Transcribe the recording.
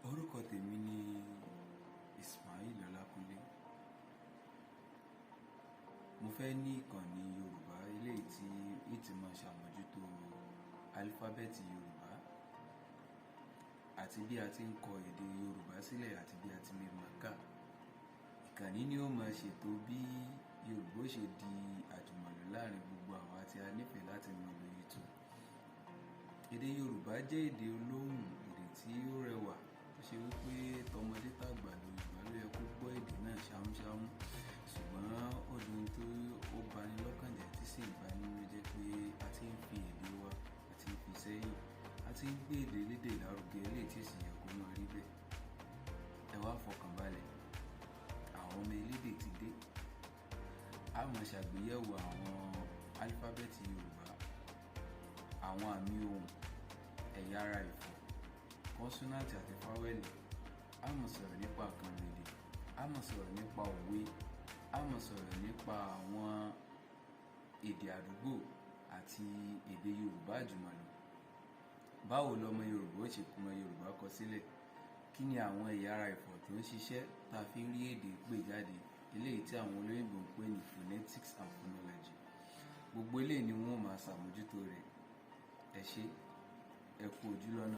Orúkọ tèmi ni Ismail Ọlákúnlé. Mo fẹ́ ní ìkànnì Yorùbá eléyìí tí ń ti máa ṣàmójútó álífábẹ́ẹ̀tì Yorùbá àti bí a ti ń kọ èdè Yorùbá sílẹ̀ àti bí a ti lè máa kà. Ìkànnì ni ó máa ṣètò bí Yorùbá ó ṣe di àjùmọ̀lò láàrin gbogbo àwa tí a nífẹ̀ẹ́ láti máa lo YouTube. Èdè Yorùbá jẹ́ èdè olóhùn, èdè tí ó rẹwà tó ṣe wípé tọmọdé tàgbà Yorùbá ló yẹ kó gbọ́ èdè náà ṣámúṣámú. Ṣùgbọ́n ó dùn tó ó bani lọ́kàn jẹ́ tí sì ń bani nínú jẹ́ pé a ti ń fi èdè wa, a ti ń fi sẹ́yìn, a ti ń gbé èdè elédè lárugẹ eléyìí tí sì yẹ kó máa rí bẹ́ẹ̀. Ẹ wá fọkàn balẹ̀, àwọn ọmọ elédè ti dé. A máa ṣàgbéyẹ̀wò àwọn álífábẹ́ẹ̀tì Yorùbá, àwọn àmì ohùn, ẹ̀yà ara ìfọ̀, kọ́nsọ́náǹtì àti fáwẹ́lì. A máa sọ̀rọ̀ nípa àkànlò èdè, a máa sọ̀rọ̀ nípa òwe, a máa sọ̀rọ̀ nípa àwọn èdè àdúgbò àti èdè Yorùbá àjùmọ̀lò. Báwo lọmọ Yorùbá ó ṣe mọ Yorùbá kọ sílẹ̀? Kí ni àwọn ẹ̀yà ara ìfọ̀ tó ń ṣiṣẹ́ tá fi ń rí èdè pè jáde? Eléyìí tí àwọn olóyìnbo ń pè ní phonetics and phonology. Gbogbo eléyìí ni wọ́n ó máa ṣàmójútó rẹ̀. Ẹ ṣé, ẹ kú ojú lọ́nà.